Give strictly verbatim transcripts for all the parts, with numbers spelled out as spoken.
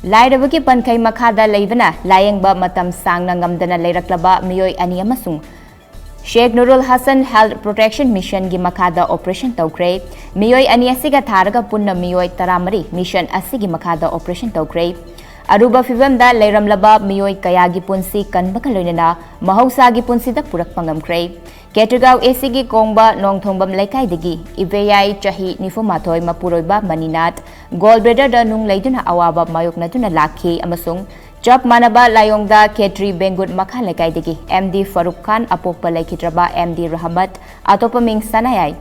ꯂꯥꯏꯔꯕꯒꯤ ꯄꯟꯈꯩ ꯃꯈꯥꯗ ꯂꯩꯕꯅ ꯂꯥꯌꯦꯡꯕ ꯃꯇꯝ ꯁꯥꯡꯅ ꯉꯝꯗꯅ ꯂꯩꯔꯛꯂꯕ ꯃꯤꯑꯣꯏ ꯑꯅꯤ ꯑꯃꯁꯨꯡ ꯁꯦꯈ ꯅꯨꯔꯨꯜ ꯍꯁꯟ ꯍꯦꯜꯊ ꯄ꯭ꯔꯣꯇꯦꯛꯁꯟ ꯃꯤꯁꯟꯒꯤ ꯃꯈꯥꯗ ꯑꯣꯄꯔꯦꯁꯟ ꯇꯧꯈ꯭ꯔꯦ꯫ ꯃꯤꯑꯣꯏ ꯑꯅꯤ ꯑꯁꯤꯒ ꯊꯥꯔꯒ ꯄꯨꯟꯅ ꯃꯤꯑꯣꯏ ꯇꯔꯥꯃꯔꯤ ꯃꯤꯁꯟ ꯑꯁꯤꯒꯤ ꯃꯈꯥꯗ ꯑꯣꯄꯔꯦꯁꯟ ꯇꯧꯈ꯭ꯔꯦ꯫ ꯑꯔꯨꯕ ꯐꯤꯚꯝꯗ ꯂꯩꯔꯝꯂꯕ ꯃꯤꯑꯣꯏ ꯀꯌꯥꯒꯤ ꯄꯨꯟꯁꯤ ꯀꯟꯕꯒ ꯂꯣꯏꯅꯅ ꯃꯍꯧꯁꯥꯒꯤ ꯄꯨꯟꯁꯤꯗ ꯄꯨꯔꯛꯄ ꯉꯝꯈ꯭ꯔꯦ꯫ ꯀꯦꯇ꯭ꯔꯤꯒꯥꯎ ꯑꯦꯁꯤꯒꯤ ꯀꯣꯡꯕ ꯅꯣꯡꯊꯣꯡꯕꯝ ꯂꯩꯀꯥꯏꯗꯒꯤ ꯏꯕꯦꯌꯥꯏ ꯆꯍꯤ ꯅꯤꯐꯨ ꯃꯥꯊꯣꯏ ꯃꯄꯨꯔꯣꯏꯕ ꯃꯅꯤꯅꯥꯊ ꯒꯣꯜ ꯕ꯭ꯂꯦꯗꯔꯗ ꯅꯨꯡ ꯂꯩꯗꯨꯅ ꯑꯋꯥꯕ ꯃꯥꯌꯣꯛꯅꯗꯨꯅ ꯂꯥꯛꯈꯤ ꯑꯃꯁꯨꯡ ꯆꯞ ꯃꯥꯟꯅꯕ ꯂꯥꯏꯑꯣꯡꯗ ꯈꯦꯇ꯭ꯔꯤ ꯕꯦꯡꯒꯨꯠ ꯃꯈꯥ ꯂꯩꯀꯥꯏꯗꯒꯤ ꯑꯦꯝ ꯗꯤ ꯐꯥꯔꯨꯛ ꯈꯥꯟ ꯑꯄꯣꯛꯄ ꯂꯩꯈꯤꯗ꯭ꯔꯕ ꯑꯦꯝ ꯗꯤ ꯔꯍꯃꯠ ꯑꯇꯣꯞꯄ ꯃꯤꯡ ꯁꯅꯥꯌꯥꯏ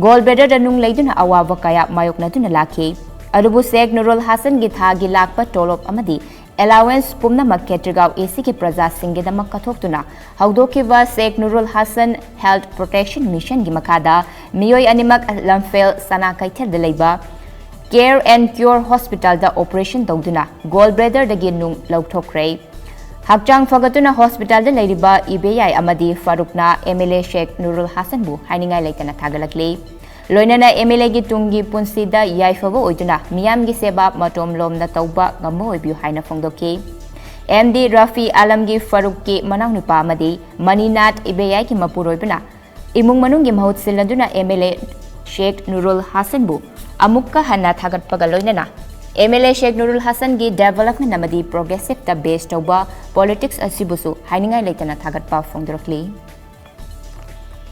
ꯒꯣꯜ ꯕ꯭ꯂꯦꯗꯔꯗ ꯅꯨꯡ ꯂꯩꯗꯨꯅ ꯑꯋꯥꯕ ꯀꯌꯥ ꯃꯥꯌꯣꯛꯅꯗꯨꯅ ꯂꯥꯛꯈꯤ꯫ ꯑꯗꯨꯕꯨ ꯁꯦꯈ ꯅꯨꯔꯨꯜ ꯍꯁꯟꯒꯤ ꯊꯥꯒꯤ ꯂꯥꯛꯄ ꯇꯣꯂꯣꯞ ꯑꯃꯗꯤ ꯑꯦꯂꯥꯋꯦꯟꯁ ꯄꯨꯝꯅꯃꯛ ꯈꯦꯇ꯭ꯔꯤꯒꯥꯎ ꯑꯦꯁꯤꯒꯤ ꯄ꯭ꯔꯖꯥꯁꯤꯡꯒꯤꯗꯃꯛ ꯀꯠꯊꯣꯛꯇꯨꯅ ꯍꯧꯗꯣꯛꯈꯤꯕ ꯁꯦꯈ ꯅꯨꯔꯨꯜ ꯍꯁꯟ ꯍꯦꯜꯊ ꯄ꯭ꯔꯣꯇꯦꯛꯁꯟ ꯃꯤꯁꯟꯒꯤ ꯃꯈꯥꯗ ꯃꯤꯑꯣꯏ ꯑꯅꯤꯃꯛ ꯂꯝꯐꯦꯜ ꯁꯅꯥ ꯀꯩꯊꯦꯜꯗ ꯂꯩꯕ ꯀꯦꯌꯔ ꯑꯦꯟ ꯀ꯭ꯌꯣꯔ ꯍꯣꯁꯄꯤꯇꯥꯜꯗ ꯑꯣꯄꯔꯦꯁꯟ ꯇꯧꯗꯨꯅ ꯒꯣꯜ ꯕ꯭ꯂꯦꯗꯔꯗꯒꯤ ꯅꯨꯡ ꯂꯧꯊꯣꯛꯈ꯭ꯔꯦ꯫ ꯍꯛꯆꯥꯡ ꯐꯒꯠꯇꯨꯅ ꯍꯣꯁꯄꯤꯇꯥꯜꯗ ꯂꯩꯔꯤꯕ ꯏꯕꯦꯌꯥꯏ ꯑꯃꯗꯤ ꯐꯥꯔꯨꯛꯅ ꯑꯦꯝ ꯑꯦꯜ ꯑꯦ ꯁꯦꯈ ꯅꯨꯔꯨꯜ ꯍꯁꯟꯕꯨ ꯍꯥꯏꯅꯤꯡꯉꯥꯏ ꯂꯩꯇꯅ ꯊꯥꯒꯠꯂꯛꯂꯤ꯫ ꯂꯣꯏꯅꯅ ꯑꯦꯝ ꯑꯦꯜ ꯑꯦꯒꯤ ꯇꯨꯡꯒꯤ ꯄꯨꯟꯁꯤꯗ ꯌꯥꯏꯐꯕ ꯑꯣꯏꯗꯨꯅ ꯃꯤꯌꯥꯝꯒꯤ ꯁꯦꯕꯥ ꯃꯇꯣꯝ ꯂꯣꯝꯅ ꯇꯧꯕ ꯉꯝꯕ ꯑꯣꯏꯕꯤꯌꯨ ꯍꯥꯏꯅ ꯐꯣꯡꯗꯣꯛꯈꯤ꯫ ꯑꯦꯝ ꯗꯤ ꯔꯐꯤ ꯑꯥꯂꯝꯒꯤ ꯐꯥꯔꯨꯛꯀꯤ ꯃꯅꯥꯎꯅꯨꯄꯥ ꯑꯃꯗꯤ ꯃꯅꯤꯅꯥꯊ ꯏꯕꯦꯌꯥꯏꯒꯤ ꯃꯄꯨꯔꯣꯏꯕꯅ ꯏꯃꯨꯡ ꯃꯅꯨꯡꯒꯤ ꯃꯍꯨꯠ ꯁꯤꯜꯂꯗꯨꯅ ꯑꯦꯝ ꯑꯦꯜ ꯑꯦ ꯁꯦꯈ ꯅꯨꯔꯨꯜ ꯍꯁꯟꯕꯨ ꯑꯃꯨꯛꯀ ꯍꯟꯅ ꯊꯥꯒꯠꯄꯒ ꯂꯣꯏꯅꯅ M L A Sheikh Nurul ꯍꯁꯟꯒꯤ ꯗꯦꯚꯂꯞꯃꯦꯟ ꯑꯃꯗꯤ ꯄ꯭ꯔꯣꯒ꯭ꯔꯦꯁꯤꯞꯇ ꯕꯦꯁ ꯇꯧꯕ ꯄꯣꯂꯤꯇꯤꯛꯁ ꯑꯁꯤꯕꯨꯁꯨ ꯍꯥꯏꯅꯤꯡꯉꯥꯏ ꯂꯩꯇꯅ ꯊꯥꯒꯠꯄ ꯐꯣꯡꯗꯣꯔꯛꯂꯤ꯫